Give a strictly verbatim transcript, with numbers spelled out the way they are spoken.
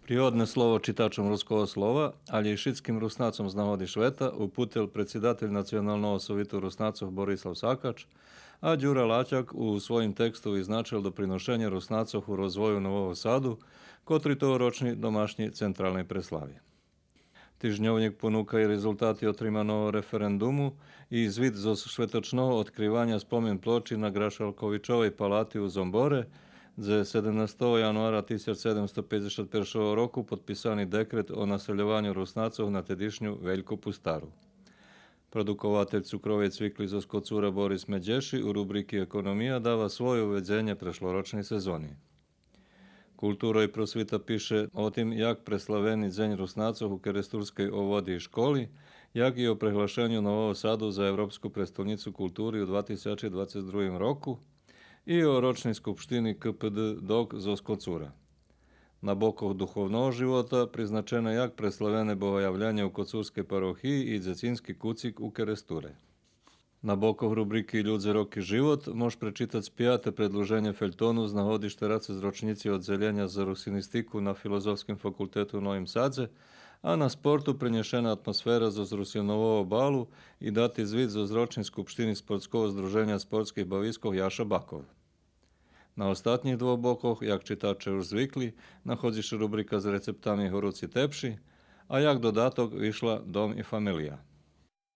Пригодне слово читачом Руского слова, алє и шицким Руснацом з нагоди швета, упутел предсидатель Националного совиту Руснацох Борислав Сакач, а Дюра Латяк у своїм тексту визначел доприношенє Руснацох у розвою Нового Саду, котри тогорочни домашнї централней преслави. Тижньовнїк понука и резултати отриманого референдуму и звит зоз шветочного одкриваня спомин плочи на Ґрашалковичовей палати у Зомборе, дзе седемнастого януара тисяч седемсто пейдзешат першого року подписани декрет о насельованю Руснацох на тедишню Вельку Пустару. Продукователь цукровей цвикли зоз Коцура Борис Медєши у рубрики Економия дава своє уведзенє прешлорочней сезони. Култура и просвита пише о тим як преславени Дзень Руснацох у Керестурскей оводи и школи, як и о преглашеню Нового Саду за Европску престолнїцу култури у два тисячи двацец другим року, и о рочней скупштини К П Д ДОК зоз Коцура. На бокох духовного живота призначене як преславене богоявлянє у коцурскей парохиї и дзецински куцик у Керестуре. На бокох рубрики Людзе, роки, живот мож пречитац пияте предлуженє фельтону з нагоди штерацец рочнїци оддзелєня за русинистику на Филозофским факултету у Новим Садзе, а на Спорту пренєшена атмосфера зоз Русинового балу и дати звит зоз рочней скупштини Спортского здруженя спортских бавискох Яша Баков. На остатнїх двох бокох, як читаче уж звикли, находзи ше рубрика з рецептами Горуци тепши, а як додаток вишла Дом и фамелия.